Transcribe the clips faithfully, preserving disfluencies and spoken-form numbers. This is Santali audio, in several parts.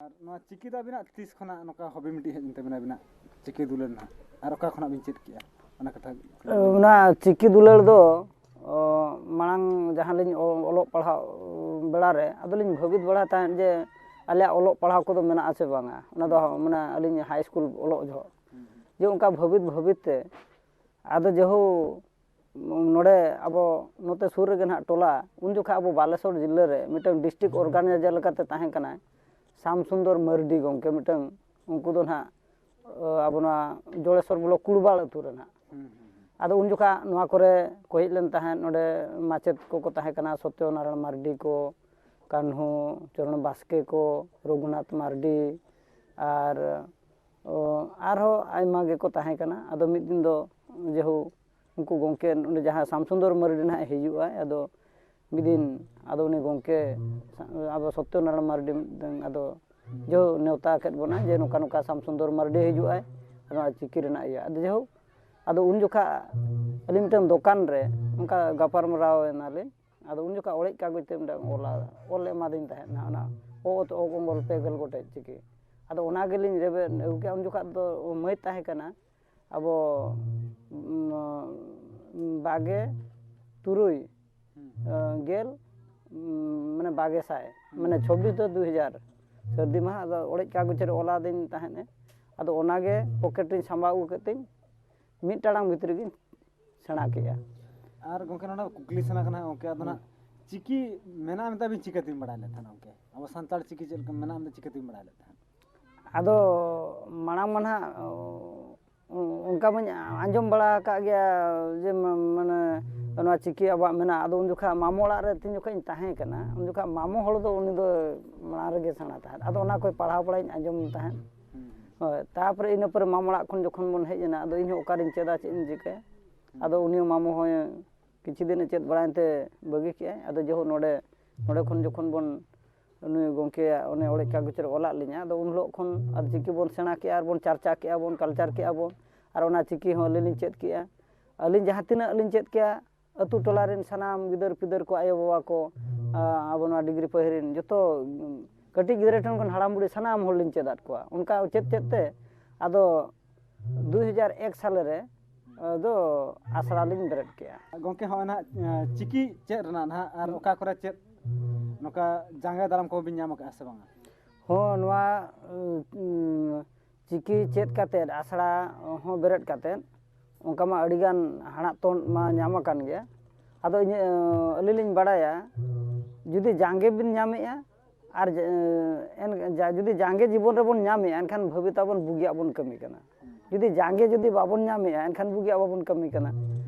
ᱟᱨ ᱱᱚᱣᱟ ᱪᱤᱠᱤ ᱫᱚ ᱟᱵᱤᱱᱟᱜ ᱛᱤᱥ ᱠᱷᱚᱱᱟᱜ ᱱᱚᱝᱠᱟ ᱦᱚᱵᱤ ᱢᱤᱫᱴᱤᱡ ᱦᱮᱡ ᱮᱱ ᱛᱟᱵᱤᱱᱟ, ᱟᱵᱤᱱᱟᱜ ᱪᱤᱠᱤ ᱫᱩᱞᱟᱹᱲ ᱨᱮᱱᱟᱜ? ᱟᱨ ᱚᱠᱟ ᱠᱷᱚᱱᱟᱜ ᱵᱤᱱ ᱪᱮᱫ ᱠᱮᱜᱼᱟ, ᱚᱱᱟ ᱠᱟᱛᱷᱟ? ᱚᱱᱟ ᱪᱤᱠᱤ ᱫᱩᱞᱟᱹᱲ ᱫᱚ ᱚ, ᱢᱟᱲᱟᱝ ᱡᱟᱦᱟᱸ ᱞᱤᱧ ᱚ- ᱚᱞᱚᱜ ᱯᱟᱲᱦᱟᱣ ᱵᱮᱲᱟ ᱨᱮ ᱟᱫᱚᱞᱤᱧ ᱵᱷᱟᱹᱵᱤᱛ ᱵᱟᱲᱟ ᱛᱟᱦᱮᱸᱫ ᱡᱮ ᱟᱞᱮᱭᱟᱜ ᱚᱞᱚᱜ ᱯᱟᱲᱦᱟᱣ ᱠᱚᱫᱚ ᱢᱮᱱᱟᱜ ᱟᱥᱮ ᱵᱟᱝᱟ, ᱚᱱᱟ ᱫᱚ ᱢᱟᱱᱮ ᱟᱹᱞᱤᱧ ᱦᱟᱭ ᱥᱠᱩᱞ ᱚᱞᱚᱜ ᱡᱚᱦᱚᱜ ᱡᱮ ᱚᱱᱠᱟ ᱵᱷᱟᱹᱵᱤᱛ ᱵᱷᱟᱹᱵᱤᱛ ᱛᱮ ᱟᱫᱚ ᱡᱮᱦᱳ ᱱᱚᱰᱮ ᱟᱵᱚ ᱱᱚᱛᱮ ᱥᱩᱨ ᱨᱮᱜᱮ ᱱᱟᱦᱟᱜ ᱴᱚᱞᱟ, ᱩᱱ ᱡᱚᱠᱷᱟᱜ ᱟᱵᱚ ᱵᱟᱞᱮᱥᱚᱨ ᱡᱤᱞᱟᱹ ᱨᱮ ᱢᱤᱫᱴᱟᱝ ᱰᱤᱥᱴᱨᱤᱠᱴ ᱚᱨᱜᱟᱱᱟᱭᱡᱟᱨ ᱞᱮᱠᱟᱛᱮ ᱛᱟᱦᱮᱸ ᱠᱟᱱᱟᱭ ᱥᱟᱢ ᱥᱩᱱᱫᱚᱨ ᱢᱟᱹᱨᱰᱤ ᱜᱚᱢᱠᱮ, ᱢᱤᱫᱴᱟᱝ ᱩᱱᱠᱩ ᱫᱚ ᱱᱟᱦᱟᱜ ᱟᱵᱚ ᱱᱚᱣᱟ ᱡᱚᱲᱮᱥᱚᱨ ᱵᱞᱚᱠ ᱠᱩᱲᱵᱟᱲ ᱟᱹᱛᱩ ᱨᱮ ᱱᱟᱦᱟᱜ᱾ ᱟᱫᱚ ᱩᱱ ᱡᱚᱠᱷᱟᱜ ᱱᱚᱣᱟ ᱠᱚᱨᱮ ᱠᱚ ᱦᱮᱡ ᱞᱮᱱ ᱛᱟᱦᱮᱸᱫ, ᱱᱚᱰᱮ ᱢᱟᱪᱮᱫ ᱠᱚᱠᱚ ᱛᱟᱦᱮᱸ ᱠᱟᱱᱟ ᱥᱚᱛᱭᱚ ᱱᱟᱨᱟᱭᱚᱬ ᱢᱟᱨᱰᱤ ᱠᱚ, ᱠᱟᱹᱱᱦᱩ ᱪᱚᱨᱚᱬ ᱵᱟᱥᱠᱮ ᱠᱚ, ᱨᱚᱜᱷᱩᱱᱟᱛᱷ ᱢᱟᱨᱰᱤ, ᱟᱨ ᱚ, ᱟᱨᱦᱚᱸ ᱟᱭᱢᱟ ᱜᱮᱠᱚ ᱛᱟᱦᱮᱸ ᱠᱟᱱᱟ᱾ ᱟᱫᱚ ᱢᱤᱫ ᱫᱤᱱ ᱫᱚ ᱡᱮᱦᱳ ᱩᱱᱠᱩ ᱜᱚᱢᱠᱮ ᱚᱸᱰᱮ ᱡᱟᱦᱟᱸ ᱥᱟᱢᱥᱩᱱᱫᱚᱨ ᱢᱟᱹᱨᱰᱤ ᱱᱟᱦᱟᱜ ᱦᱤᱡᱩᱜᱼᱟᱭ, ᱟᱫᱚ ᱢᱤᱫ ᱫᱤᱱ ᱟᱫᱚ ᱩᱱᱤ ᱜᱚᱢᱠᱮ ᱟᱵᱚ ᱥᱚᱛᱭᱚ ᱱᱟᱨᱟᱭᱚᱬ ᱢᱟᱨᱰᱤ ᱢᱤᱫᱴᱟᱝ ᱟᱫᱚ ᱡᱮᱦᱳ ᱱᱮᱣᱛᱟ ᱠᱮᱫ ᱵᱚᱱᱟ ᱡᱮ ᱱᱚᱝᱠᱟ ᱱᱚᱝᱠᱟ ᱥᱟᱢᱥᱩᱱᱫᱚᱨ ᱢᱟᱹᱨᱰᱤ ᱦᱤᱡᱩᱜᱼᱟᱭ, ᱱᱚᱣᱟ ᱪᱤᱠᱤ ᱨᱮᱱᱟᱜ ᱤᱭᱟᱹ᱾ ᱟᱫᱚ ᱡᱮᱦᱳ ᱟᱫᱚ ᱩᱱ ᱡᱚᱠᱷᱟ ᱟᱹᱞᱤᱧ ᱢᱤᱫᱴᱟᱝ ᱫᱚᱠᱟᱱ ᱨᱮ ᱚᱱᱠᱟ ᱜᱟᱯᱟᱞᱢᱟᱨᱟᱣ ᱮᱱᱟᱞᱤᱧ᱾ ᱟᱫᱚ ᱩᱱ ᱡᱚᱠᱷᱟ ᱚᱲᱮᱡ ᱠᱟᱜᱚᱡᱽ ᱛᱮ ᱢᱤᱫᱴᱟᱝ ᱚᱞᱟ ᱚᱞ ᱮᱢᱟᱫᱤᱧ ᱛᱟᱦᱮᱸᱫ ᱱᱟ, ᱚᱱᱟ ᱚ ᱚᱛ ᱚ ᱚᱝᱜᱚᱞ ᱯᱮ ᱜᱮᱞ ᱜᱚᱴᱮᱡ ᱪᱤᱠᱤ᱾ ᱟᱫᱚ ᱚᱱᱟ ᱜᱮᱞᱤᱧ ᱨᱮᱵᱮᱫ ᱟᱹᱜᱩ ᱠᱮᱜᱼᱟ᱾ ᱩᱱ ᱡᱚᱠᱷᱟ ᱫᱚ ᱢᱟᱹᱭ ᱛᱟᱦᱮᱸ ᱠᱟᱱᱟ ᱟᱵᱚ ᱩᱢ, ᱵᱟᱜᱮ ᱛᱩᱨᱩᱭ ᱜᱮᱞ ᱩᱢ, ᱢᱟᱱᱮ ᱵᱟᱜᱮ ᱥᱟᱭ, ᱢᱟᱱᱮ ᱪᱷᱚᱵᱵᱤᱥ ᱫᱚ ᱫᱩᱭ ᱦᱟᱡᱟᱨ ᱥᱟᱹᱨᱫᱤ ᱢᱟᱦᱟ᱾ ᱟᱫᱚ ᱚᱲᱮᱡ ᱠᱟᱜᱚᱡᱽ ᱨᱮ ᱚᱞᱟᱫᱤᱧ ᱛᱟᱦᱮᱸᱫ ᱮ᱾ ᱟᱫᱚ ᱚᱱᱟᱜᱮ ᱯᱚᱠᱮᱴ ᱨᱤᱧ ᱥᱟᱢᱵᱟᱣ ᱟᱹᱜᱩ ᱠᱮᱫ ᱛᱤᱧ ᱢᱤᱫ ᱴᱟᱲᱟᱝ ᱵᱷᱤᱛᱨᱤ ᱜᱤᱧ ᱥᱮᱬᱟ ᱠᱮᱜᱼᱟ᱾ ᱟᱨ ᱜᱚᱢᱠᱮ, ᱱᱚᱰᱮ ᱠᱩᱠᱞᱤ ᱥᱟᱱᱟ ᱠᱟᱱᱟ ᱜᱚᱢᱠᱮ, ᱟᱫᱚ ᱱᱟᱜ ᱪᱤᱠᱤ ᱢᱮᱱᱟᱜᱼᱟ ᱢᱮᱱᱛᱮ ᱟᱵᱤᱱ ᱪᱤᱠᱟᱹᱛᱮᱵᱤᱱ ᱵᱟᱲᱟᱭ ᱞᱮᱫ ᱛᱟᱦᱮᱱᱟ ᱜᱚᱢᱠᱮ? ᱟᱵᱚ ᱥᱟᱱᱛᱟᱲ ᱪᱤᱠᱤ ᱪᱮᱫ ᱞᱮᱠᱟ ᱢᱮᱱᱟᱜᱼᱟ ᱢᱮᱱᱛᱮ ᱪᱤᱠᱟᱹᱛᱮᱵᱤᱱ ᱵᱟᱲᱟᱭ ᱞᱮᱫ ᱛᱟᱦᱮᱸᱫ? ᱟᱫᱚ ᱢᱟᱲᱟᱝ ᱢᱟ ᱱᱟᱦᱟᱜ ᱚᱱᱠᱟ ᱢᱟᱧ ᱟᱸᱡᱚᱢ ᱵᱟᱲᱟ ᱟᱠᱟᱫ ᱜᱮᱭᱟ ᱡᱮ ᱢᱟ- ᱢᱟᱱᱮ ᱱᱚᱣᱟ ᱪᱤᱠᱤ ᱟᱵᱚᱣᱟᱜ ᱢᱮᱱᱟᱜᱼᱟ᱾ ᱟᱫᱚ ᱩᱱ ᱡᱚᱠᱷᱟᱜ ᱢᱟᱢᱚ ᱚᱲᱟᱜ ᱨᱮ ᱛᱤᱱ ᱡᱚᱠᱷᱚᱱ ᱤᱧ ᱛᱟᱦᱮᱸ ᱠᱟᱱᱟ, ᱩᱱ ᱡᱚᱠᱷᱟᱜ ᱢᱟᱢᱚ ᱦᱚᱲ ᱫᱚ ᱩᱱᱤ ᱫᱚ ᱢᱟᱲᱟᱝ ᱨᱮᱜᱮ ᱥᱮᱬᱟ ᱛᱟᱦᱮᱸᱫ᱾ ᱟᱫᱚ ᱚᱱᱟ ᱠᱚ ᱯᱟᱲᱦᱟᱣ ᱵᱟᱲᱟᱧ ᱟᱸᱡᱚᱢ ᱛᱟᱦᱮᱸᱫ᱾ ᱦᱳᱭ, ᱛᱟᱨᱯᱚᱨᱮ ᱤᱱᱟᱹ ᱯᱚᱨᱮ ᱢᱟᱢᱚ ᱚᱲᱟᱜ ᱠᱷᱚᱱ ᱡᱚᱠᱷᱚᱱ ᱵᱚᱱ ᱦᱮᱡ ᱮᱱᱟ, ᱟᱫᱚ ᱤᱧᱦᱚᱸ ᱚᱠᱟᱨᱤᱧ ᱪᱮᱫᱟ, ᱪᱮᱫ ᱤᱧ ᱪᱤᱠᱟᱹᱭᱟ? ᱟᱫᱚ ᱩᱱᱤ ᱢᱟᱢᱚ ᱦᱚᱸ ᱠᱤᱪᱷᱩ ᱫᱤᱱᱮ ᱪᱮᱫ ᱵᱟᱲᱟᱭᱮᱱᱛᱮ ᱵᱟᱹᱜᱤ ᱠᱮᱜᱼᱟᱭ᱾ ᱟᱫᱚ ᱡᱮᱦᱳ ᱱᱚᱰᱮ ᱱᱚᱰᱮ ᱠᱷᱚᱱ ᱡᱚᱠᱷᱚᱱ ᱵᱚᱱ ᱩᱱᱤ ᱜᱚᱢᱠᱮᱭᱟᱜ ᱚᱱᱮ ᱚᱲᱮᱡ ᱠᱟᱜᱚᱡᱽ ᱨᱮ ᱚᱞᱟᱜ ᱞᱤᱧᱟ, ᱟᱫᱚ ᱩᱱ ᱦᱤᱞᱳᱜ ᱠᱷᱚᱱ ᱟᱨ ᱪᱤᱠᱤ ᱵᱚᱱ ᱥᱮᱬᱟ ᱠᱮᱜᱼᱟ, ᱟᱨ ᱵᱚᱱ ᱪᱟᱨᱪᱟ ᱠᱮᱜᱼᱟ ᱵᱚᱱ, ᱠᱟᱞᱪᱟᱨ ᱠᱮᱜᱼᱟ ᱵᱚᱱ, ᱟᱨ ᱚᱱᱟ ᱪᱤᱠᱤ ᱦᱚᱸ ᱟᱹᱞᱤᱧ ᱞᱤᱧ ᱪᱮᱫ ᱠᱮᱜᱼᱟ᱾ ᱟᱹᱞᱤᱧ ᱡᱟᱦᱟᱸ ᱛᱤᱱᱟᱹᱜ ᱞᱤᱧ ᱪᱮᱫ ᱠᱮᱜᱼᱟ, ᱟᱹᱛᱩ ᱴᱚᱞᱟ ᱨᱮᱱ ᱥᱟᱱᱟᱢ ᱜᱤᱫᱟᱹᱨ ᱯᱤᱫᱟᱹᱨ ᱠᱚ, ᱟᱭᱳᱼᱵᱟᱵᱟ ᱠᱚ, ᱟ, ᱟᱵᱚ ᱱᱚᱣᱟ ᱰᱤᱜᱽᱨᱤ ᱯᱟᱹᱦᱤ ᱨᱮᱱ ᱡᱚᱛᱚ, ᱩᱢ, ᱠᱟᱹᱴᱤᱡ ᱜᱤᱫᱽᱨᱟᱹ ᱴᱷᱮᱱ ᱠᱷᱚᱱ ᱦᱟᱲᱟᱢ ᱵᱩᱲᱦᱤ ᱥᱟᱱᱟᱢ ᱦᱚᱲ ᱞᱤᱧ ᱪᱮᱫ ᱟᱫ ᱠᱚᱣᱟ᱾ ᱚᱱᱠᱟ ᱪᱮᱫ ᱪᱮᱫ ᱛᱮ ᱟᱫᱚ ᱫᱩ ᱦᱟᱡᱟᱨ ᱮᱠ ᱥᱟᱞᱮ ᱨᱮ ᱫᱚ ᱟᱥᱲᱟ ᱞᱤᱧ ᱵᱮᱨᱮᱫ ᱠᱮᱜᱼᱟ᱾ ᱜᱚᱢᱠᱮ, ᱦᱚᱸᱜᱼᱚᱭ ᱱᱟᱦᱟᱜ ᱪᱤᱠᱤ ᱪᱮᱫ ᱨᱮᱱᱟᱜ ᱱᱟᱦᱟᱜ ᱟᱨ ᱚᱠᱟ ᱠᱚᱨᱮ ᱪᱮᱫ ᱱᱚᱝᱠᱟ ᱡᱟᱸᱜᱮ ᱫᱟᱨᱟᱢ ᱠᱚ ᱵᱤᱱ ᱧᱟᱢ ᱟᱠᱟᱫᱼᱟ ᱥᱮ ᱵᱟᱝᱟ? ᱦᱚᱸ, ᱱᱚᱣᱟ ᱩᱸ, ᱪᱤᱠᱤ ᱪᱮᱫ ᱠᱟᱛᱮᱫ ᱟᱥᱲᱟ ᱦᱚᱸ ᱵᱮᱨᱮᱫ ᱠᱟᱛᱮᱫ ᱚᱱᱠᱟ ᱢᱟ ᱟᱹᱰᱤᱜᱟᱱ ᱦᱟᱲᱟᱜ ᱛᱚᱱ ᱢᱟ ᱧᱟᱢ ᱟᱠᱟᱱ ᱜᱮᱭᱟ᱾ ᱟᱫᱚ ᱤᱧ ᱟᱹᱞᱤᱧ ᱞᱤᱧ ᱵᱟᱲᱟᱭᱟ, ᱡᱩᱫᱤ ᱡᱟᱸᱜᱮ ᱵᱤᱱ ᱧᱟᱢᱮᱜᱼᱟ ᱟᱨ ᱡᱩᱫᱤ ᱡᱟᱸᱜᱮ ᱡᱤᱵᱚᱱ ᱨᱮᱵᱚᱱ ᱧᱟᱢᱮᱜᱼᱟ, ᱮᱱᱠᱷᱟᱱ ᱵᱷᱟᱹᱵᱤᱛ ᱟᱵᱚᱱ ᱵᱩᱜᱤᱭᱟᱜ ᱵᱚᱱ ᱠᱟᱹᱢᱤ ᱠᱟᱱᱟ᱾ ᱡᱩᱫᱤ ᱡᱟᱸᱜᱮ ᱡᱩᱫᱤ ᱵᱟᱵᱚᱱ ᱧᱟᱢᱮᱜᱼᱟ, ᱮᱱᱠᱷᱟᱱ ᱵᱩᱜᱤᱭᱟᱜ ᱵᱟᱵᱚᱱ ᱠᱟᱹᱢᱤ ᱠᱟᱱᱟ᱾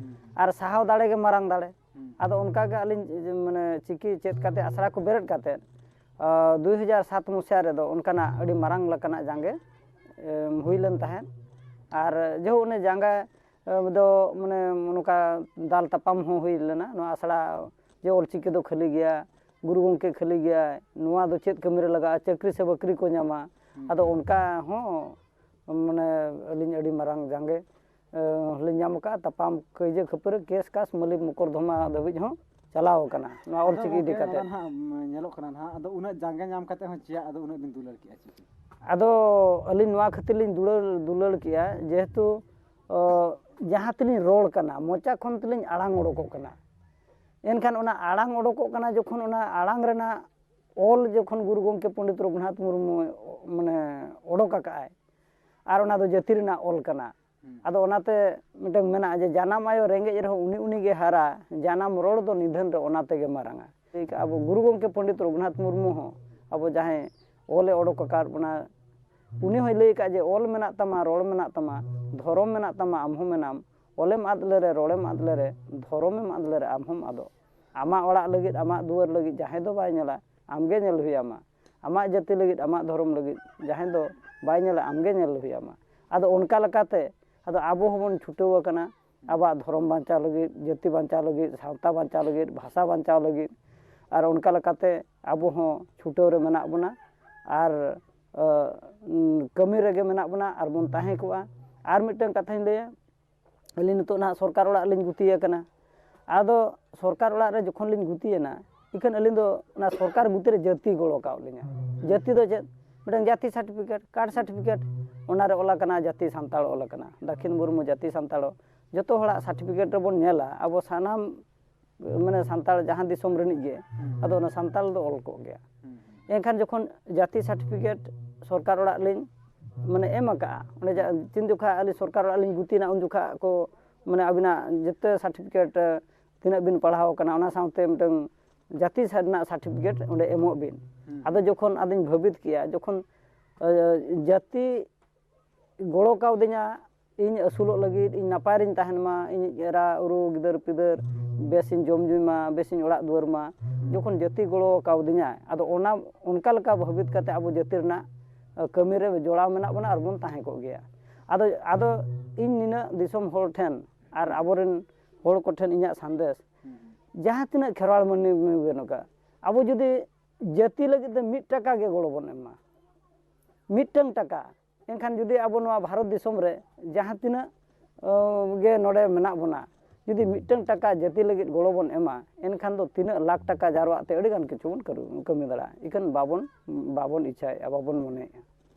ᱟᱨ ᱥᱟᱦᱟᱣ ᱫᱟᱲᱮ ᱜᱮ ᱢᱟᱨᱟᱝ ᱫᱟᱲᱮ᱾ ᱟᱫᱚ ᱚᱱᱠᱟᱜᱮ ᱟᱹᱞᱤᱧ ᱢᱟᱱᱮ ᱪᱤᱠᱤ ᱪᱮᱫ ᱠᱟᱛᱮ ᱟᱥᱲᱟ ᱠᱚ ᱵᱮᱨᱮᱫ ᱠᱟᱛᱮ ᱫᱩᱭ ᱦᱟᱡᱟᱨ ᱥᱟᱛ ᱢᱩᱪᱟᱹᱫ ᱨᱮᱫᱚ ᱚᱱᱠᱟᱱᱟᱜ ᱟᱹᱰᱤ ᱢᱟᱨᱟᱝ ᱞᱮᱠᱟᱱᱟᱜ ᱡᱟᱸᱜᱮ ᱦᱩᱭ ᱞᱮᱱ ᱛᱟᱦᱮᱸᱫ᱾ ᱟᱨ ᱡᱮᱦᱳᱠ ᱚᱱᱮ ᱡᱟᱸᱜᱮ ᱫᱚ ᱢᱟᱱᱮ ᱱᱚᱝᱠᱟ ᱫᱟᱞ ᱛᱟᱯᱟᱢ ᱦᱚᱸ ᱦᱩᱭ ᱞᱮᱱᱟ᱾ ᱱᱚᱣᱟ ᱟᱥᱲᱟ ᱡᱮ ᱚᱞᱪᱤᱠᱤ ᱫᱚ ᱠᱷᱟᱹᱞᱤ ᱜᱮᱭᱟ, ᱜᱩᱨᱩ ᱜᱚᱢᱠᱮ ᱠᱷᱟᱹᱞᱤ ᱜᱮᱭᱟᱭ, ᱱᱚᱣᱟ ᱫᱚ ᱪᱮᱫ ᱠᱟᱹᱢᱤ ᱨᱮ ᱞᱟᱜᱟᱜᱼᱟ, ᱪᱟᱹᱠᱨᱤ ᱥᱮ ᱵᱟᱹᱠᱨᱤ ᱠᱚ ᱧᱟᱢᱟ᱾ ᱟᱫᱚ ᱚᱱᱠᱟ ᱦᱚᱸ ᱢᱟᱱᱮ ᱟᱹᱞᱤᱧ ᱟᱹᱰᱤ ᱢᱟᱨᱟᱝ ᱡᱟᱸᱜᱮ ᱞᱤᱧ ᱧᱟᱢ ᱟᱠᱟᱫᱼᱟ᱾ ᱛᱟᱯᱟᱢ ᱠᱟᱹᱭᱡᱟᱹ ᱠᱷᱟᱹᱯᱟᱹᱨᱤ ᱠᱮᱥ ᱠᱟᱥ ᱢᱟᱹᱞᱤ ᱢᱚᱠᱚᱨᱫᱷᱚᱢᱟ ᱫᱷᱟᱹᱵᱤᱡ ᱦᱚᱸ ᱪᱟᱞᱟᱣ ᱟᱠᱟᱱᱟ ᱱᱚᱣᱟ ᱚᱞᱪᱤᱠᱤ ᱤᱫᱤ ᱠᱟᱛᱮ᱾ ᱟᱫᱚ ᱜᱚᱢᱠᱮ, ᱚᱱᱟ ᱱᱟᱦᱟᱜ ᱧᱮᱞᱚᱜ ᱠᱟᱱᱟ ᱱᱟᱦᱟᱜ, ᱟᱫᱚ ᱩᱱᱟᱹᱜ ᱡᱟᱸᱜᱮ ᱧᱟᱢ ᱠᱟᱛᱮ ᱦᱚᱸ ᱪᱮᱫᱟᱜ ᱟᱫᱚ ᱩᱱᱟᱹᱜ ᱵᱤᱱ ᱫᱩᱞᱟᱹᱲ ᱠᱮᱜᱼᱟ ᱪᱤᱠᱤ? ᱟᱫᱚ ᱟᱹᱞᱤᱧ ᱱᱚᱣᱟ ᱠᱷᱟᱹᱛᱤᱨ ᱞᱤᱧ ᱫᱩᱞᱟᱹᱲ ᱫᱩᱞᱟᱹᱲ ᱠᱮᱜᱼᱟ, ᱡᱮᱦᱮᱛᱩ ᱡᱟᱦᱟᱸ ᱛᱮᱞᱤᱧ ᱨᱚᱲ ᱠᱟᱱᱟ, ᱢᱚᱪᱟ ᱠᱷᱚᱱ ᱛᱮᱞᱤᱧ ᱟᱲᱟᱝ ᱚᱰᱚᱠᱚᱜ ᱠᱟᱱᱟ᱾ ᱮᱱᱠᱷᱟᱱ ᱚᱱᱟ ᱟᱲᱟᱝ ᱚᱰᱚᱠᱚᱜ ᱠᱟᱱᱟ ᱡᱚᱠᱷᱚᱱ, ᱚᱱᱟ ᱟᱲᱟᱝ ᱨᱮᱱᱟᱜ ᱚᱞ ᱡᱚᱠᱷᱚᱱ ᱜᱩᱨᱩ ᱜᱚᱢᱠᱮ ᱯᱚᱱᱰᱤᱛ ᱨᱚᱜᱷᱩᱱᱟᱛᱷ ᱢᱩᱨᱢᱩ ᱢᱟᱱᱮ ᱚᱰᱚᱠ ᱟᱠᱟᱫᱼᱟᱭ, ᱟᱨ ᱚᱱᱟ ᱫᱚ ᱡᱟᱹᱛᱤ ᱨᱮᱱᱟᱜ ᱚᱞ ᱠᱟᱱᱟ᱾ ᱟᱫᱚ ᱚᱱᱟᱛᱮ ᱢᱤᱫᱴᱟᱝ ᱢᱮᱱᱟᱜᱼᱟ ᱡᱮ, "ᱡᱟᱱᱟᱢ ᱟᱭᱳ ᱨᱮᱸᱜᱮᱡ ᱨᱮᱦᱚᱸ ᱩᱱᱤ ᱩᱱᱤ ᱜᱮ ᱦᱟᱨᱟ, ᱡᱟᱱᱟᱢ ᱨᱚᱲ ᱫᱚ ᱱᱤᱫᱷᱟᱹᱱ ᱨᱮ ᱚᱱᱟ ᱛᱮᱜᱮ ᱢᱟᱨᱟᱝᱟ᱾" ᱞᱟᱹᱭ ᱠᱟᱜᱼᱟ ᱟᱵᱚ ᱜᱩᱨᱩ ᱜᱚᱢᱠᱮ ᱯᱚᱱᱰᱤᱛ ᱨᱚᱜᱷᱩᱱᱟᱛᱷ ᱢᱩᱨᱢᱩ ᱦᱚᱸ ᱟᱵᱚ ᱡᱟᱦᱟᱸᱭ ᱚᱞᱮ ᱚᱰᱚᱠ ᱟᱠᱟᱫ ᱵᱚᱱᱟ, ᱩᱱᱤ ᱦᱚᱸᱭ ᱞᱟᱹᱭ ᱟᱠᱟᱫ ᱡᱮ, "ᱚᱞ ᱢᱮᱱᱟᱜ ᱛᱟᱢᱟ, ᱨᱚᱲ ᱢᱮᱱᱟᱜ ᱛᱟᱢᱟ, ᱫᱷᱚᱨᱚᱢ ᱢᱮᱱᱟᱜ ᱛᱟᱢᱟ, ᱟᱢ ᱦᱚᱸ ᱢᱮᱱᱟᱢ, ᱚᱞᱮᱢ ᱟᱫ ᱞᱮᱨᱮ, ᱨᱚᱲᱮᱢ ᱟᱫ ᱞᱮᱨᱮ, ᱫᱷᱚᱨᱚᱢᱮᱢ ᱟᱫ ᱞᱮᱨᱮ, ᱟᱢ ᱦᱚᱸᱢ ᱟᱫᱚᱜ᱾" ᱟᱢᱟᱜ ᱚᱲᱟᱜ ᱞᱟᱹᱜᱤᱫ, ᱟᱢᱟᱜ ᱫᱩᱣᱟᱹᱨ ᱞᱟᱹᱜᱤᱫ ᱡᱟᱦᱟᱸᱭ ᱫᱚ ᱵᱟᱭ ᱧᱮᱞᱟ, ᱟᱢᱜᱮ ᱧᱮᱞ ᱦᱩᱭ ᱟᱢᱟ᱾ ᱟᱢᱟᱜ ᱡᱟᱹᱛᱤ ᱞᱟᱹᱜᱤᱫ, ᱟᱢᱟᱜ ᱫᱷᱚᱨᱚᱢ ᱞᱟᱹᱜᱤᱫ ᱡᱟᱦᱟᱸᱭ ᱫᱚ ᱵᱟᱭ ᱧᱮᱞᱟ, ᱟᱢᱜᱮ ᱧᱮᱞ ᱦᱩᱭ ᱟᱢᱟ᱾ ᱟᱫᱚ ᱚᱱᱠᱟ ᱞᱮᱠᱟᱛᱮ ᱟᱫᱚ ᱟᱵᱚ ᱦᱚᱸᱵᱚᱱ ᱪᱷᱩᱴᱟᱹᱣ ᱟᱠᱟᱱᱟ ᱟᱵᱚᱣᱟᱜ ᱫᱷᱚᱨᱚᱢ ᱵᱟᱧᱪᱟᱣ ᱞᱟᱹᱜᱤᱫ, ᱡᱟᱹᱛᱤ ᱵᱟᱧᱪᱟᱣ ᱞᱟᱹᱜᱤᱫ, ᱥᱟᱶᱛᱟ ᱵᱟᱧᱪᱟᱣ ᱞᱟᱹᱜᱤᱫ, ᱵᱷᱟᱥᱟ ᱵᱟᱧᱪᱟᱣ ᱞᱟᱹᱜᱤᱫ᱾ ᱟᱨ ᱚᱱᱠᱟ ᱞᱮᱠᱟᱛᱮ ᱟᱵᱚ ᱦᱚᱸ ᱪᱷᱩᱴᱟᱹᱣ ᱨᱮ ᱢᱮᱱᱟᱜ ᱵᱚᱱᱟ ᱟᱨ ᱠᱟᱹᱢᱤ ᱨᱮᱜᱮ ᱢᱮᱱᱟᱜ ᱵᱚᱱᱟ ᱟᱨ ᱵᱚᱱ ᱛᱟᱦᱮᱸ ᱠᱚᱜᱼᱟ᱾ ᱟᱨ ᱢᱤᱫᱴᱟᱝ ᱠᱟᱛᱷᱟᱧ ᱞᱟᱹᱭᱟ, ᱟᱹᱞᱤᱧ ᱱᱤᱛᱚᱜ ᱱᱟᱦᱟᱜ ᱥᱚᱨᱠᱟᱨ ᱚᱲᱟᱜ ᱞᱤᱧ ᱜᱩᱛᱤ ᱟᱠᱟᱱᱟ᱾ ᱟᱫᱚ ᱥᱚᱨᱠᱟᱨ ᱚᱲᱟᱜ ᱨᱮ ᱡᱚᱠᱷᱚᱱ ᱞᱤᱧ ᱜᱩᱛᱤᱭᱮᱱᱟ, ᱤᱠᱷᱟᱹᱱ ᱟᱹᱞᱤᱧ ᱫᱚ ᱚᱱᱟ ᱥᱚᱨᱠᱟᱨ ᱜᱩᱛᱤ ᱨᱮ ᱡᱟᱹᱥᱛᱤ ᱜᱚᱲᱚ ᱠᱟᱜ ᱞᱤᱧᱟ᱾ ᱡᱟᱹᱛᱤ ᱫᱚ ᱪᱮᱫ? ᱢᱤᱫᱴᱟᱝ ᱡᱟᱹᱛᱤ ᱥᱟᱨᱴᱤᱯᱷᱤᱠᱮᱴ, ᱠᱟᱨᱰ ᱥᱟᱨᱴᱤᱯᱷᱤᱠᱮᱴ, ᱚᱱᱟᱨᱮ ᱚᱞ ᱟᱠᱟᱱᱟ ᱡᱟᱹᱛᱤ ᱥᱟᱱᱛᱟᱲ ᱚᱞ ᱟᱠᱟᱱᱟ, ᱫᱟᱹᱠᱷᱤᱱ ᱢᱩᱨᱢᱩ ᱡᱟᱹᱛᱤ ᱥᱟᱱᱛᱟᱲ᱾ ᱡᱚᱛᱚ ᱦᱚᱲᱟᱜ ᱥᱟᱨᱴᱤᱯᱷᱤᱠᱮᱴ ᱨᱮᱵᱚᱱ ᱧᱮᱞᱟ, ᱟᱵᱚ ᱥᱟᱱᱟᱢ ᱢᱟᱱᱮ ᱥᱟᱱᱛᱟᱲ ᱡᱟᱦᱟᱸ ᱫᱤᱥᱚᱢ ᱨᱤᱱᱤᱡ ᱜᱮ, ᱟᱫᱚ ᱚᱱᱟ ᱥᱟᱱᱛᱟᱲ ᱫᱚ ᱚᱞ ᱠᱚᱜ ᱜᱮᱭᱟ᱾ ᱮᱱᱠᱷᱟᱱ ᱡᱚᱠᱷᱚᱱ ᱡᱟᱹᱛᱤ ᱥᱟᱨᱴᱤᱯᱷᱤᱠᱮᱴ ᱥᱚᱨᱠᱟᱨ ᱚᱲᱟᱜ ᱞᱤᱧ ᱢᱟᱱᱮ ᱮᱢ ᱟᱠᱟᱫᱼᱟ, ᱚᱸᱰᱮ ᱡᱟ-, ᱛᱤᱱ ᱡᱚᱠᱷᱟ ᱟᱹᱞᱤᱧ ᱥᱚᱨᱠᱟᱨ ᱚᱲᱟᱜ ᱞᱤᱧ ᱜᱩᱛᱤᱱᱟ, ᱩᱱ ᱡᱚᱠᱷᱟ ᱠᱚ ᱢᱟᱱᱮ ᱟᱹᱵᱤᱱᱟᱜ ᱡᱚᱛᱚ ᱥᱟᱨᱴᱤᱯᱷᱤᱠᱮᱴ, ᱛᱤᱱᱟᱹᱜ ᱵᱤᱱ ᱯᱟᱲᱦᱟᱣ ᱟᱠᱟᱱᱟ, ᱚᱱᱟ ᱥᱟᱶᱛᱮ ᱢᱤᱫᱴᱟᱝ ᱡᱟᱹᱛᱤ ᱨᱮᱱᱟᱜ ᱥᱟᱨᱴᱤᱯᱷᱤᱠᱮᱴ ᱚᱸᱰᱮ ᱮᱢᱚᱜ ᱵᱤᱱ᱾ ᱟᱫᱚ ᱡᱚᱠᱷᱚᱱ ᱟᱫᱚᱧ ᱵᱷᱟᱹᱵᱤᱛ ᱠᱮᱜᱼᱟ, ᱡᱚᱠᱷᱚᱱ ᱡᱟᱹᱛᱤ ᱜᱚᱲᱚ ᱠᱟᱣᱫᱤᱧᱟ, ᱤᱧ ᱟᱹᱥᱩᱞᱚᱜ ᱞᱟᱹᱜᱤᱫ, ᱤᱧ ᱱᱟᱯᱟᱭ ᱨᱤᱧ ᱛᱟᱦᱮᱱ ᱢᱟ, ᱤᱧᱤᱡ ᱮᱨᱟ ᱩᱨᱩ ᱜᱤᱫᱟᱹᱨ ᱯᱤᱫᱟᱹᱨ ᱵᱮᱥᱤᱧ ᱡᱚᱢ ᱧᱩᱭ ᱢᱟ, ᱵᱮᱥᱤᱧ ᱚᱲᱟᱜ ᱫᱩᱣᱟᱹᱨ ᱢᱟ, ᱡᱚᱠᱷᱚᱱ ᱡᱟᱹᱛᱤ ᱜᱚᱲᱚ ᱠᱟᱣᱫᱤᱧᱟᱭ, ᱟᱫᱚ ᱚᱱᱟ ᱚᱱᱠᱟ ᱞᱮᱠᱟ ᱵᱷᱟᱹᱵᱤᱛ ᱠᱟᱛᱮ ᱟᱵᱚ ᱡᱟᱹᱛᱤ ᱨᱮᱱᱟᱜ ᱠᱟᱹᱢᱤ ᱨᱮ ᱡᱚᱲᱟᱣ ᱢᱮᱱᱟᱜ ᱵᱚᱱᱟ ᱟᱨ ᱵᱚᱱ ᱛᱟᱦᱮᱸ ᱠᱚᱜ ᱜᱮᱭᱟ᱾ ᱟᱫᱚ ᱟᱫᱚ ᱤᱧ ᱱᱤᱱᱟᱹᱜ ᱫᱤᱥᱚᱢ ᱦᱚᱲ ᱴᱷᱮᱱ ᱟᱨ ᱟᱵᱚᱨᱮᱱ ᱦᱚᱲ ᱠᱚᱴᱷᱮᱱ ᱤᱧᱟᱹᱜ ᱥᱟᱸᱫᱮᱥ, ᱡᱟᱦᱟᱸ ᱛᱤᱱᱟᱹᱜ ᱠᱷᱮᱨᱣᱟᱲ ᱢᱟᱹᱱᱢᱤ ᱢᱮᱱᱟᱜ ᱠᱚᱣᱟ, ᱟᱵᱚ ᱡᱩᱫᱤ ᱡᱟᱹᱛᱤ ᱞᱟᱹᱜᱤᱫ ᱛᱮ ᱢᱤᱫ ᱴᱟᱠᱟ ᱜᱮ ᱜᱚᱲᱚ ᱵᱚᱱ ᱮᱢᱟ, ᱢᱤᱫᱴᱟᱝ ᱴᱟᱠᱟ, ᱮᱱᱠᱷᱟᱱ ᱡᱩᱫᱤ ᱟᱵᱚ ᱱᱚᱣᱟ ᱵᱷᱟᱨᱚᱛ ᱫᱤᱥᱚᱢ ᱨᱮ ᱡᱟᱦᱟᱸ ᱛᱤᱱᱟᱹᱜ ᱜᱮ ᱱᱚᱰᱮ ᱢᱮᱱᱟᱜ ᱵᱚᱱᱟ, ᱡᱩᱫᱤ ᱢᱤᱫᱴᱟᱝ ᱴᱟᱠᱟ ᱡᱟᱹᱛᱤ ᱞᱟᱹᱜᱤᱫ ᱜᱚᱲᱚ ᱵᱚᱱ ᱮᱢᱟ, ᱮᱱᱠᱷᱟᱱ ᱫᱚ ᱛᱤᱱᱟᱹᱜ ᱞᱟᱠᱷ ᱴᱟᱠᱟ ᱡᱟᱨᱣᱟᱜ ᱛᱮ ᱟᱹᱰᱤ ᱜᱟᱱ ᱠᱤᱪᱷᱩ ᱵᱚᱱ ᱠᱟᱹᱢᱤ ᱫᱟᱲᱮᱭᱟᱜᱼᱟ᱾ ᱤᱠᱷᱟᱹᱱ ᱵᱟᱵᱚᱱ ᱵᱟᱵᱚᱱ ᱤᱪᱪᱷᱟᱭᱮᱫᱼᱟ, ᱵᱟᱵᱚᱱ ᱢᱚᱱᱮᱭᱮᱫᱼᱟ᱾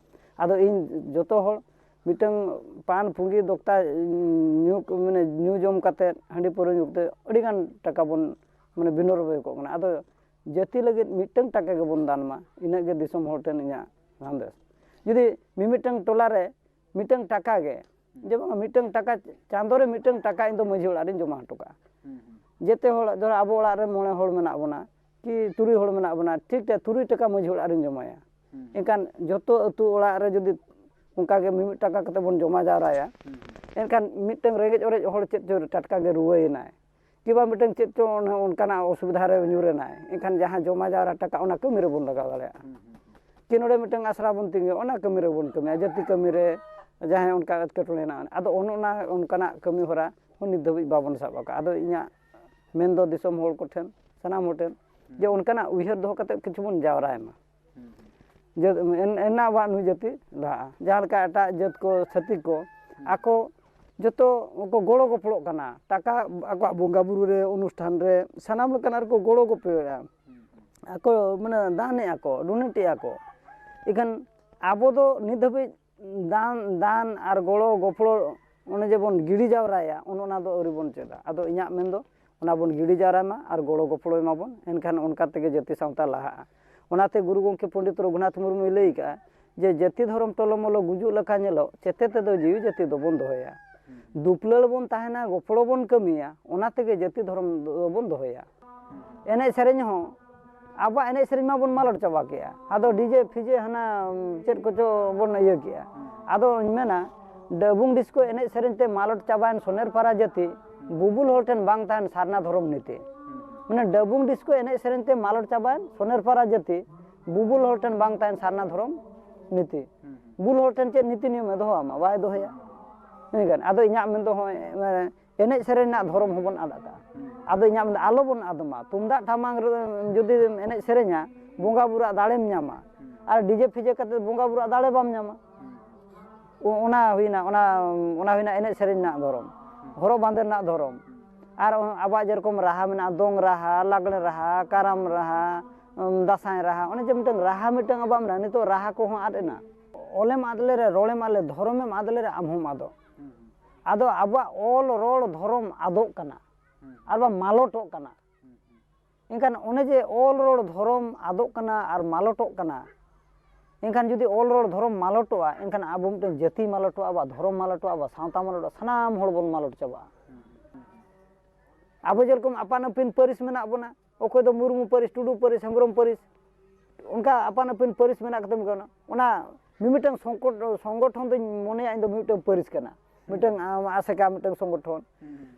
ᱟᱫᱚ ᱤᱧ ᱡᱚᱛᱚ ᱦᱚᱲ ᱢᱤᱫᱴᱟᱝ ᱯᱟᱱ ᱯᱩᱸᱜᱤ ᱫᱚᱠᱛᱟ ᱧᱩ ᱢᱟᱱᱮ ᱧᱩ ᱡᱚᱢ ᱠᱟᱛᱮ, ᱦᱟᱺᱰᱤ ᱯᱟᱹᱣᱨᱟᱹ ᱧᱩ ᱠᱟᱛᱮ ᱟᱹᱰᱤ ᱜᱟᱱ ᱴᱟᱠᱟ ᱵᱚᱱ ᱢᱟᱱᱮ ᱵᱤᱱᱚᱨᱵᱚᱭ ᱠᱚᱜ ᱠᱟᱱᱟ᱾ ᱟᱫᱚ ᱡᱟᱹᱛᱤ ᱞᱟᱹᱜᱤᱫ ᱢᱤᱫᱴᱟᱝ ᱴᱟᱠᱟ ᱜᱮᱵᱚᱱ ᱫᱟᱱ ᱢᱟ, ᱤᱱᱟᱹᱜ ᱜᱮ ᱫᱤᱥᱚᱢ ᱦᱚᱲ ᱴᱷᱮᱱ ᱤᱧᱟᱹᱜ ᱥᱟᱸᱫᱮᱥ᱾ ᱡᱩᱫᱤ ᱢᱤᱢᱤᱫᱴᱟᱝ ᱴᱚᱞᱟ ᱨᱮ ᱢᱤᱫᱴᱟᱝ ᱴᱟᱠᱟ ᱜᱮ, ᱡᱮ ᱵᱟᱝ ᱢᱤᱫᱴᱟᱝ ᱴᱟᱠᱟ, ᱪᱟᱸᱫᱳ ᱨᱮ ᱢᱤᱫᱴᱟᱝ ᱴᱟᱠᱟ ᱤᱧ ᱫᱚ ᱢᱟᱹᱡᱷᱤ ᱚᱲᱟᱜ ᱨᱤᱧ ᱡᱚᱢᱟ ᱦᱚᱴᱚ ᱠᱟᱜᱼᱟ᱾ ᱡᱮᱛᱮ ᱦᱚᱲ, ᱫᱷᱚᱨᱚ ᱟᱵᱚ ᱚᱲᱟᱜ ᱨᱮ ᱢᱚᱬᱮ ᱦᱚᱲ ᱢᱮᱱᱟᱜ ᱵᱚᱱᱟ ᱠᱤ ᱛᱩᱨᱩᱭ ᱦᱚᱲ ᱢᱮᱱᱟᱜ ᱵᱚᱱᱟ, ᱴᱷᱤᱠ ᱴᱷᱟᱠ ᱛᱩᱨᱩᱭ ᱴᱟᱠᱟ ᱢᱟᱹᱡᱷᱤ ᱚᱲᱟᱜ ᱨᱤᱧ ᱡᱚᱢᱟᱭᱟ᱾ ᱮᱱᱠᱷᱟᱱ ᱡᱚᱛᱚ ᱟᱹᱛᱩ ᱚᱲᱟᱜ ᱨᱮ ᱡᱩᱫᱤ ᱚᱱᱠᱟ ᱜᱮ ᱢᱤᱢᱤᱫ ᱴᱟᱠᱟ ᱠᱟᱛᱮ ᱵᱚᱱ ᱡᱚᱢᱟ ᱡᱟᱣᱨᱟᱭᱟ, ᱮᱱᱠᱷᱟᱱ ᱢᱤᱫᱴᱟᱝ ᱨᱮᱸᱜᱮᱡ ᱚᱨᱮᱡ ᱦᱚᱲ ᱪᱮᱫ ᱪᱚ ᱴᱟᱴᱠᱟ ᱜᱮ ᱨᱩᱣᱟᱹᱭᱮᱱᱟᱭ, ᱠᱤ ᱵᱟ ᱢᱤᱫᱴᱟᱝ ᱪᱮᱫ ᱪᱚ ᱚᱱ-, ᱚᱱᱠᱟᱱᱟᱜ ᱚᱥᱩᱵᱤᱫᱷᱟ ᱨᱮ ᱧᱩᱨ ᱮᱱᱟᱭ, ᱮᱱᱠᱷᱟᱱ ᱡᱟᱦᱟᱸ ᱡᱚᱢᱟ ᱡᱟᱣᱨᱟ ᱴᱟᱠᱟ ᱚᱱᱟ ᱠᱟᱹᱢᱤ ᱨᱮᱵᱚᱱ ᱞᱟᱜᱟᱣ ᱫᱟᱲᱮᱭᱟᱜᱼᱟ᱾ ᱠᱤ ᱱᱚᱰᱮ ᱢᱤᱫᱴᱟᱝ ᱟᱥᱲᱟ ᱵᱚᱱ ᱛᱤᱸᱜᱩᱭᱟ, ᱚᱱᱟ ᱠᱟᱹᱢᱤ ᱨᱮᱵᱚᱱ ᱠᱟᱹᱢᱤᱭᱟ, ᱡᱟᱹᱛᱤ ᱠᱟᱹᱢᱤ ᱨᱮ ᱡᱟᱦᱟᱸᱭ ᱚᱱᱠᱟ ᱮᱴᱠᱮᱴᱚᱬᱮ ᱦᱮᱱᱟᱜᱼᱟ᱾ ᱟᱫᱚ ᱚᱱ-, ᱚᱱᱟ ᱚᱱᱠᱟᱱᱟᱜ ᱠᱟᱹᱢᱤ ᱦᱚᱨᱟ ᱦᱚᱸ ᱱᱤᱛ ᱫᱷᱟᱹᱵᱤᱡ ᱵᱟᱵᱚᱱ ᱥᱟᱵ ᱟᱠᱟᱫᱼᱟ᱾ ᱟᱫᱚ ᱤᱧᱟᱹᱜ ᱢᱮᱱ ᱫᱚ ᱫᱤᱥᱚᱢ ᱦᱚᱲ ᱠᱚᱴᱷᱮᱱ, ᱥᱟᱱᱟᱢ ᱦᱚᱲ ᱴᱷᱮᱱ, ᱡᱮ ᱚᱱᱠᱟᱱᱟᱜ ᱩᱭᱦᱟᱹᱨ ᱫᱚᱦᱚ ᱠᱟᱛᱮ ᱠᱤᱪᱷᱩ ᱵᱚᱱ ᱡᱟᱣᱨᱟᱭ ᱢᱟ᱾ ᱡᱮ ᱮᱱ-, ᱮᱱᱟ ᱟᱵᱚᱣᱟᱜ ᱱᱩᱭ ᱡᱟᱹᱛᱤ ᱞᱟᱦᱟᱜᱼᱟ᱾ ᱡᱟᱦᱟᱸ ᱞᱮᱠᱟ ᱮᱴᱟᱜ ᱡᱟᱹᱛ ᱠᱚ, ᱪᱷᱟᱹᱛᱤᱠ ᱠᱚ, ᱟᱠᱚ ᱡᱚᱛᱚ ᱠᱚ ᱜᱚᱲᱚ ᱜᱚᱯᱚᱲᱚᱜ ᱠᱟᱱᱟ, ᱴᱟᱠᱟ ᱟᱠᱚᱣᱟᱜ ᱵᱚᱸᱜᱟ ᱵᱩᱨᱩ ᱨᱮ, ᱚᱱᱩᱥᱴᱷᱟᱱ ᱨᱮ, ᱥᱟᱱᱟᱢ ᱞᱮᱠᱟᱱᱟᱜ ᱨᱮᱠᱚ ᱜᱚᱲᱚ ᱜᱚᱯᱚᱲᱚᱜᱼᱟ᱾ ᱟᱠᱚ ᱢᱟᱱᱮ ᱫᱟᱱᱮᱜᱼᱟ ᱠᱚ, ᱰᱳᱱᱮᱴᱮᱜᱼᱟ ᱠᱚ᱾ ᱤᱠᱷᱟᱹᱱ ᱟᱵᱚ ᱫᱚ ᱱᱤᱛ ᱫᱷᱟᱹᱵᱤᱡ ᱫᱟᱱ, ᱫᱟᱱ ᱟᱨ ᱜᱚᱲᱚ ᱜᱚᱯᱚᱲᱚ ᱚᱱᱮ ᱡᱮᱵᱚᱱ ᱜᱤᱰᱤ ᱡᱟᱣᱨᱟᱭᱟ, ᱚᱱᱮ ᱚᱱᱟ ᱫᱚ ᱟᱹᱣᱨᱤ ᱵᱚᱱ ᱪᱮᱫᱟ᱾ ᱟᱫᱚ ᱤᱧᱟᱹᱜ ᱢᱮᱱ ᱫᱚ ᱚᱱᱟ ᱵᱚᱱ ᱜᱤᱰᱤ ᱡᱟᱣᱨᱟᱭ ᱢᱟ ᱟᱨ ᱜᱚᱲᱚ ᱜᱚᱯᱚᱲᱚᱭ ᱢᱟᱵᱚᱱ, ᱮᱱᱠᱷᱟᱱ ᱚᱱᱠᱟ ᱛᱮᱜᱮ ᱡᱟᱹᱛᱤ ᱥᱟᱶᱛᱟ ᱞᱟᱦᱟᱜᱼᱟ᱾ ᱚᱱᱟᱛᱮ ᱜᱩᱨᱩ ᱜᱚᱢᱠᱮ ᱯᱚᱱᱰᱤᱛ ᱨᱚᱜᱷᱩᱱᱟᱛᱷ ᱢᱩᱨᱢᱩᱭ ᱞᱟᱹᱭ ᱠᱟᱜᱼᱟ ᱡᱮ, "ᱡᱟᱹᱛᱤ ᱫᱷᱚᱨᱚᱢ ᱴᱚᱞᱚᱢᱚᱞᱚ ᱜᱩᱡᱩᱜ ᱞᱮᱠᱟ ᱧᱮᱞᱚᱜ, ᱪᱮᱛᱮ ᱛᱮᱫᱚ ᱡᱤᱣᱤ ᱡᱟᱹᱛᱤ ᱫᱚᱵᱚᱱ ᱫᱚᱦᱚᱭᱟ᱾ ᱫᱩᱯᱞᱟᱹᱲ ᱵᱚᱱ ᱛᱟᱦᱮᱱᱟ, ᱜᱚᱯᱚᱲᱚ ᱵᱚᱱ ᱠᱟᱹᱢᱤᱭᱟ, ᱚᱱᱟ ᱛᱮᱜᱮ ᱡᱟᱹᱛᱤ ᱫᱷᱚᱨᱚᱢ ᱫᱚᱵᱚᱱ ᱫᱚᱦᱚᱭᱟ᱾" ᱮᱱᱮᱡ ᱥᱮᱨᱮᱧ ᱦᱚᱸ ᱟᱵᱚᱣᱟᱜ ᱮᱱᱮᱡ ᱥᱮᱨᱮᱧ ᱢᱟᱵᱚᱱ ᱢᱟᱞᱚᱴ ᱪᱟᱵᱟ ᱠᱮᱜᱼᱟ᱾ ᱟᱫᱚ ᱰᱤᱡᱮ ᱯᱷᱤᱡᱮ ᱦᱟᱱᱟ ᱪᱮᱫ ᱠᱚᱪᱚ ᱵᱚᱱ ᱤᱭᱟᱹ ᱠᱮᱜᱼᱟ᱾ ᱟᱫᱚᱧ ᱢᱮᱱᱟ, ᱰᱟᱹᱵᱩᱝ ᱰᱤᱥᱠᱳ ᱮᱱᱮᱡ ᱥᱮᱨᱮᱧ ᱛᱮ ᱢᱟᱞᱚᱴ ᱪᱟᱵᱟᱭᱮᱱ ᱥᱚᱱᱮᱨ ᱯᱟᱨᱟ ᱡᱟᱹᱛᱤ, ᱵᱩᱵᱩᱞ ᱦᱚᱲ ᱴᱷᱮᱱ ᱵᱟᱝ ᱛᱟᱦᱮᱱ ᱥᱟᱨᱱᱟ ᱫᱷᱚᱨᱚᱢ ᱱᱤᱛᱤ᱾ ᱢᱟᱱᱮ ᱰᱟᱹᱵᱩᱝ ᱰᱤᱥᱠᱳ ᱮᱱᱮᱡ ᱥᱮᱨᱮᱧ ᱛᱮ ᱢᱟᱞᱚᱴ ᱪᱟᱵᱟᱭᱮᱱ ᱥᱚᱱᱮᱨ ᱯᱟᱨᱟ ᱡᱟᱹᱛᱤ, ᱵᱩᱵᱩᱞ ᱦᱚᱲ ᱴᱷᱮᱱ ᱵᱟᱝ ᱛᱟᱦᱮᱱ ᱥᱟᱨᱱᱟ ᱫᱷᱚᱨᱚᱢ ᱱᱤᱛᱤ᱾ ᱵᱩᱞ ᱦᱚᱲ ᱴᱷᱮᱱ ᱪᱮᱫ ᱱᱤᱛᱤ ᱱᱤᱭᱚᱢᱮ ᱫᱚᱦᱚ ᱟᱢᱟ? ᱵᱟᱭ ᱫᱚᱦᱚᱭᱟ᱾ ᱢᱮᱱᱠᱷᱟᱱ ᱟᱫᱚ ᱤᱧᱟᱹᱜ ᱢᱮᱱ ᱫᱚ ᱦᱚᱸᱜᱼᱚᱭ, ᱢᱟᱱᱮ ᱮᱱᱮᱡ ᱥᱮᱨᱮᱧ ᱨᱮᱱᱟᱜ ᱫᱷᱚᱨᱚᱢ ᱦᱚᱸᱵᱚᱱ ᱟᱫ ᱟᱠᱟᱫᱼᱟ᱾ ᱟᱫᱚ ᱤᱧᱟᱹᱜ ᱢᱮᱱ ᱫᱚ ᱟᱞᱚᱵᱚᱱ ᱟᱫ ᱢᱟ᱾ ᱛᱩᱢᱫᱟᱜ ᱴᱟᱢᱟᱠ ᱨᱮ ᱡᱩᱫᱤ ᱮᱱᱮᱡ ᱥᱮᱨᱮᱧᱟ, ᱵᱚᱸᱜᱟ ᱵᱩᱨᱩᱣᱟᱜ ᱫᱟᱲᱮᱢ ᱧᱟᱢᱟ᱾ ᱟᱨ ᱰᱤᱡᱮ ᱯᱷᱤᱡᱮ ᱠᱟᱛᱮ ᱵᱚᱸᱜᱟ ᱵᱩᱨᱩᱣᱟᱜ ᱫᱟᱲᱮ ᱵᱟᱢ ᱧᱟᱢᱟ᱾ ᱚ-, ᱚᱱᱟ ᱦᱩᱭᱱᱟ, ᱚᱱᱟ, ᱚᱱᱟ ᱦᱩᱭᱱᱟ ᱮᱱᱮᱡ ᱥᱮᱨᱮᱧ ᱨᱮᱱᱟᱜ ᱫᱷᱚᱨᱚᱢ, ᱦᱚᱨᱚᱜ ᱵᱟᱸᱫᱮ ᱨᱮᱱᱟᱜ ᱫᱷᱚᱨᱚᱢ᱾ ᱟᱨ ᱟᱵᱚᱣᱟᱜ ᱡᱮᱨᱚᱠᱚᱢ ᱨᱟᱦᱟ ᱢᱮᱱᱟᱜᱼᱟ, ᱫᱚᱝ ᱨᱟᱦᱟ, ᱞᱟᱜᱽᱬᱮ ᱨᱟᱦᱟ, ᱠᱟᱨᱟᱢ ᱨᱟᱦᱟ, ᱩᱢ, ᱫᱟᱸᱥᱟᱭ ᱨᱟᱦᱟ, ᱚᱱᱮ ᱡᱮ ᱢᱤᱫᱴᱟᱝ ᱨᱟᱦᱟ ᱢᱤᱫᱴᱟᱝ ᱟᱵᱚᱣᱟᱜ ᱢᱮᱱᱟᱜᱼᱟ, ᱱᱤᱛᱚᱜ ᱨᱟᱦᱟ ᱠᱚᱦᱚᱸ ᱟᱫ ᱮᱱᱟ᱾ ᱚᱞᱮᱢ ᱟᱫ ᱞᱮᱨᱮ, ᱨᱚᱲᱮᱢ ᱟᱫ ᱞᱮ, ᱫᱷᱚᱨᱚᱢᱮᱢ ᱟᱫ ᱞᱮᱨᱮ, ᱟᱢ ᱦᱚᱸᱢ ᱟᱫᱚᱜ᱾ ᱟᱫᱚ ᱟᱵᱚᱣᱟᱜ ᱚᱞ ᱨᱚᱲ ᱫᱷᱚᱨᱚᱢ ᱟᱫᱚᱜ ᱠᱟᱱᱟ ᱟᱨ ᱵᱟᱝ ᱢᱟᱞᱚᱴᱚᱜ ᱠᱟᱱᱟ᱾ ᱮᱱᱠᱷᱟᱱ ᱚᱱᱮ ᱡᱮ ᱚᱞ ᱨᱚᱲ ᱫᱷᱚᱨᱚᱢ ᱟᱫᱚᱜ ᱠᱟᱱᱟ ᱟᱨ ᱢᱟᱞᱚᱴᱚᱜ ᱠᱟᱱᱟ, ᱮᱱᱠᱷᱟᱱ ᱡᱩᱫᱤ ᱚᱞ ᱨᱚᱲ ᱫᱷᱚᱨᱚᱢ ᱢᱟᱞᱚᱴᱚᱜᱼᱟ, ᱮᱱᱠᱷᱟᱱ ᱟᱵᱚ ᱢᱤᱫᱴᱟᱝ ᱡᱟᱹᱛᱤ ᱢᱟᱞᱚᱴᱚᱜᱼᱟ, ᱟᱵᱚᱣᱟᱜ ᱫᱷᱚᱨᱚᱢ ᱢᱟᱞᱚᱴᱚᱜᱼᱟ, ᱟᱵᱚᱣᱟᱜ ᱥᱟᱶᱛᱟ ᱢᱟᱞᱚᱴᱚᱜᱼᱟ, ᱥᱟᱱᱟᱢ ᱦᱚᱲ ᱵᱚᱱ ᱢᱟᱞᱚᱴ ᱪᱟᱵᱟᱜᱼᱟ᱾ ᱟᱵᱚ ᱡᱮᱨᱚᱠᱚᱢ ᱟᱯᱟᱱ ᱟᱹᱯᱤᱱ ᱯᱟᱹᱨᱤᱥ ᱢᱮᱱᱟᱜ ᱵᱚᱱᱟ, ᱚᱠᱚᱭ ᱫᱚ ᱢᱩᱨᱢᱩ ᱯᱟᱹᱨᱤᱥ, ᱴᱩᱰᱩ ᱯᱟᱹᱨᱤᱥ, ᱦᱮᱢᱵᱨᱚᱢ ᱯᱟᱹᱨᱤᱥ, ᱚᱱᱠᱟ ᱟᱯᱟᱱ ᱟᱹᱯᱤᱱ ᱯᱟᱹᱨᱤᱥ ᱢᱮᱱᱟᱜ ᱠᱟᱛᱮ ᱚᱱᱟ ᱢᱤᱢᱤᱫᱴᱟᱝ ᱥᱚᱝᱠᱚᱴ, ᱥᱚᱝᱜᱚᱴᱷᱚᱱ ᱫᱚᱧ ᱢᱚᱱᱮᱭᱟ ᱤᱧ ᱫᱚ ᱢᱤᱢᱤᱫᱴᱟᱝ ᱯᱟᱹᱨᱤᱥ ᱠᱟᱱᱟ᱾ ᱢᱤᱫᱴᱟᱝ, ᱟᱢ, ᱟᱥᱮᱠᱟ ᱢᱤᱫᱴᱟᱝ ᱥᱚᱝᱜᱚᱴᱷᱚᱱ,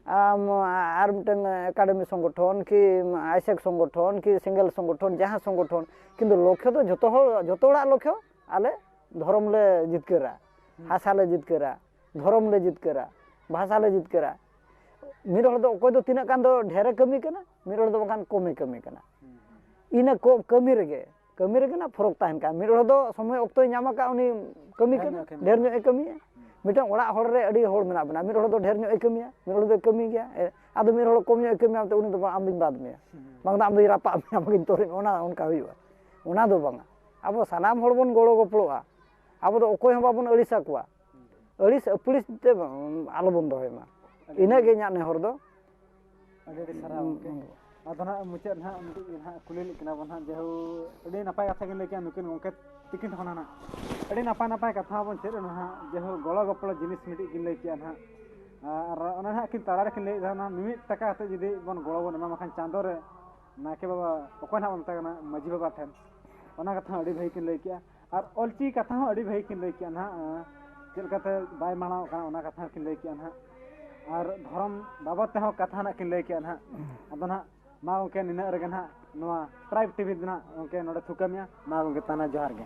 ᱟᱢ, ᱟᱨ ᱢᱤᱫᱴᱟᱝ ᱮᱠᱟᱰᱮᱢᱤ ᱥᱚᱝᱜᱚᱴᱷᱚᱱ, ᱠᱤ ᱟᱭᱥᱮᱠ ᱥᱚᱝᱜᱚᱴᱷᱚᱱ, ᱠᱤ ᱥᱮᱸᱜᱮᱞ ᱥᱚᱝᱜᱚᱴᱷᱚᱱ, ᱡᱟᱦᱟᱸ ᱥᱚᱝᱜᱚᱴᱷᱚᱱ, ᱠᱤᱱᱛᱩ ᱞᱚᱠᱠᱷᱚ ᱫᱚ ᱡᱚᱛᱚ ᱦᱚᱲ, ᱡᱚᱛᱚ ᱦᱚᱲᱟᱜ ᱞᱚᱠᱠᱷᱚ ᱟᱞᱮ ᱫᱷᱚᱨᱚᱢ ᱞᱮ ᱡᱤᱛᱠᱟᱹᱨᱟ, ᱦᱟᱥᱟ ᱞᱮ ᱡᱤᱛᱠᱟᱹᱨᱟ, ᱫᱷᱚᱨᱚᱢ ᱞᱮ ᱡᱤᱛᱠᱟᱹᱨᱟ, ᱵᱷᱟᱥᱟ ᱞᱮ ᱡᱤᱛᱠᱟᱹᱨᱟ᱾ ᱢᱤᱫ ᱦᱚᱲ ᱫᱚ ᱚᱠᱚᱭ ᱫᱚ ᱛᱤᱱᱟᱹᱜ ᱜᱟᱱ ᱫᱚ ᱰᱷᱮᱨᱮ ᱠᱟᱹᱢᱤ ᱠᱟᱱᱟ, ᱢᱤᱫ ᱦᱚᱲ ᱫᱚ ᱵᱟᱝᱠᱷᱟᱱ ᱠᱚᱢᱮ ᱠᱟᱹᱢᱤ ᱠᱟᱱᱟ᱾ ᱤᱱᱟᱹ ᱠᱚ ᱠᱟᱹᱢᱤ ᱨᱮᱜᱮ, ᱠᱟᱹᱢᱤ ᱨᱮᱜᱮ ᱱᱟᱜ ᱯᱷᱚᱨᱚᱠ ᱛᱟᱦᱮᱱ ᱠᱟᱱᱟ᱾ ᱢᱤᱫ ᱦᱚᱲ ᱫᱚ ᱥᱚᱢᱚᱭ ᱚᱠᱛᱚᱭ ᱧᱟᱢ ᱟᱠᱟᱫ, ᱩᱱᱤ ᱠᱟᱹᱢᱤ ᱰᱷᱮᱨ ᱠᱟᱱᱟ, ᱧᱚᱜ ᱮ ᱠᱟᱹᱢᱤ ᱰᱷᱮᱨ ᱠᱟᱱᱟ᱾ ᱧᱚᱜ ᱮ ᱠᱟᱹᱢᱤᱭᱟ᱾ ᱢᱤᱫᱴᱟᱝ ᱚᱲᱟᱜ ᱦᱚᱲ ᱨᱮ ᱟᱹᱰᱤ ᱦᱚᱲ ᱢᱮᱱᱟᱜ ᱵᱚᱱᱟ, ᱢᱤᱫ ᱦᱚᱲ ᱫᱚ ᱰᱷᱮᱨ ᱧᱚᱜ ᱮ ᱠᱟᱹᱢᱤᱭᱟ, ᱢᱤᱫ ᱦᱚᱲ ᱫᱚᱭ ᱠᱟᱹᱢᱤ ᱜᱮᱭᱟ, ᱮ, ᱟᱫᱚ ᱢᱤᱫ ᱦᱚᱲ ᱠᱚᱢ ᱧᱚᱜ ᱟᱹᱭᱠᱟᱹᱣ ᱢᱮᱭᱟ, ᱩᱱᱤ ᱫᱚ ᱵᱟᱝ, ᱟᱢ ᱫᱚᱧ ᱵᱟᱫ ᱢᱮᱭᱟ, ᱵᱟᱝ ᱫᱚ ᱟᱢ ᱫᱚᱧ ᱨᱟᱯᱟᱜ ᱢᱮᱭᱟ, ᱵᱟᱝ ᱤᱧ ᱛᱚᱨ ᱢᱮᱭᱟ, ᱚᱱᱟ ᱚᱱᱠᱟ ᱦᱩᱭᱩᱜᱼᱟ᱾ ᱚᱱᱟ ᱫᱚ ᱵᱟᱝᱟ᱾ ᱟᱵᱚ ᱥᱟᱱᱟᱢ ᱦᱚᱲ ᱵᱚᱱ ᱜᱚᱲᱚ ᱜᱚᱯᱚᱲᱚᱜᱼᱟ᱾ ᱟᱵᱚ ᱫᱚ ᱚᱠᱚᱭ ᱦᱚᱸ ᱵᱟᱵᱚᱱ ᱟᱹᱲᱤᱥ ᱟᱠᱚᱣᱟ᱾ ᱟᱹᱲᱤᱥ ᱟᱹᱯᱲᱤᱥ ᱛᱮ ᱟᱞᱚᱵᱚᱱ ᱫᱚᱦᱚᱭ ᱢᱟ᱾ ᱤᱱᱟᱹᱜ ᱜᱮ ᱤᱧᱟᱹᱜ ᱱᱮᱦᱚᱨ ᱫᱚ᱾ ᱟᱹᱰᱤ ᱟᱹᱰᱤ ᱥᱟᱨᱦᱟᱣ ᱜᱚᱢᱠᱮ᱾ ᱟᱫᱚ ᱱᱟᱦᱟᱜ ᱢᱩᱪᱟᱹᱫ ᱱᱟᱦᱟᱜ ᱢᱤᱫᱴᱤᱡ ᱜᱮ ᱱᱟᱦᱟᱜ ᱠᱩᱞᱤ ᱞᱮᱫ ᱠᱤᱱᱟ ᱵᱚᱱ ᱱᱟᱦᱟᱜ, ᱡᱮᱦᱩ ᱟᱹᱰᱤ ᱱᱟᱯᱟᱭ ᱠᱟᱛᱷᱟ ᱠᱤᱱ ᱞᱟᱹᱭ ᱠᱮᱜᱼᱟ ᱱᱩᱠᱤᱱ ᱜᱚᱢᱠᱮ ᱛᱤᱠᱤᱱ ᱠᱷᱚᱱᱟᱜ ᱱᱟᱦᱟᱜ᱾ ᱟᱹᱰᱤ ᱱᱟᱯᱟᱭ ᱱᱟᱯᱟᱭ ᱠᱟᱛᱷᱟ ᱦᱚᱸᱵᱚᱱ ᱪᱮᱫ ᱮᱱᱟ ᱱᱟᱦᱟᱜ, ᱡᱮᱦᱩ ᱜᱚᱲᱚ ᱜᱚᱯᱚᱲᱚ ᱡᱤᱱᱤᱥ ᱢᱤᱫᱴᱤᱡ ᱠᱤᱱ ᱞᱟᱹᱭ ᱠᱮᱜᱼᱟ ᱱᱟᱦᱟᱜ᱾ ᱟᱨ ᱚᱱᱟ ᱱᱟᱦᱟᱜ ᱠᱤᱱ ᱛᱟᱞᱟ ᱨᱮᱠᱤᱱ ᱞᱟᱹᱭᱮᱫ ᱛᱟᱦᱮᱱᱟ, ᱢᱤᱢᱤᱫ ᱴᱟᱠᱟ ᱠᱟᱛᱮ ᱡᱩᱫᱤ ᱵᱚᱱ ᱜᱚᱲᱚ ᱵᱚᱱ ᱮᱢᱟ, ᱵᱟᱠᱷᱟᱱ ᱪᱟᱸᱫᱳ ᱨᱮ ᱱᱟᱭᱠᱮ ᱵᱟᱵᱟ, ᱚᱠᱚᱭ ᱱᱟᱦᱟᱜ ᱵᱚᱱ ᱢᱮᱛᱟᱭ ᱠᱟᱱᱟ, ᱢᱟᱹᱡᱷᱤ ᱵᱟᱵᱟ ᱴᱷᱮᱱ᱾ ᱚᱱᱟ ᱠᱟᱛᱷᱟ ᱦᱚᱸ ᱟᱹᱰᱤ ᱵᱷᱟᱹᱜᱤ ᱠᱤᱱ ᱞᱟᱹᱭ ᱠᱮᱜᱼᱟ᱾ ᱟᱨ ᱚᱞᱪᱤᱠᱤ ᱠᱟᱛᱷᱟ ᱦᱚᱸ ᱟᱹᱰᱤ ᱵᱷᱟᱹᱜᱤ ᱠᱤᱱ ᱞᱟᱹᱭ ᱠᱮᱜᱼᱟ ᱱᱟᱦᱟᱜ, ᱪᱮᱫ ᱞᱮᱠᱟᱛᱮ ᱵᱟᱭ ᱢᱟᱲᱟᱝ ᱚᱜ ᱠᱟᱱᱟ, ᱚᱱᱟ ᱠᱟᱛᱷᱟ ᱦᱚᱸ ᱠᱤᱱ ᱞᱟᱹᱭ ᱠᱮᱜᱼᱟ ᱱᱟᱦᱟᱜ᱾ ᱟᱨ ᱫᱷᱚᱨᱚᱢ ᱵᱟᱵᱚᱫ ᱛᱮᱦᱚᱸ ᱠᱟᱛᱷᱟ ᱱᱟᱦᱟᱜ ᱠᱤᱱ ᱞᱟᱹᱭ ᱠᱮᱜᱼᱟ ᱱᱟᱦᱟᱜ᱾ ᱟᱫᱚ ᱱᱟᱦᱟᱜ ᱢᱟ ᱜᱚᱢᱠᱮ, ᱱᱤᱱᱟᱹᱜ ᱨᱮᱜᱮ ᱱᱟᱦᱟᱜ ᱱᱚᱣᱟ ᱴᱨᱟᱭᱤᱵᱽ ᱴᱤᱵᱷᱤ ᱫᱚ ᱱᱟᱦᱟᱜ ᱜᱚᱢᱠᱮ ᱱᱚᱰᱮ ᱛᱷᱩᱠᱟᱹᱢᱮᱜᱼᱟ᱾ ᱢᱟ ᱜᱚᱢᱠᱮ, ᱛᱟᱦᱮᱱᱟ, ᱡᱚᱦᱟᱨ ᱜᱮ᱾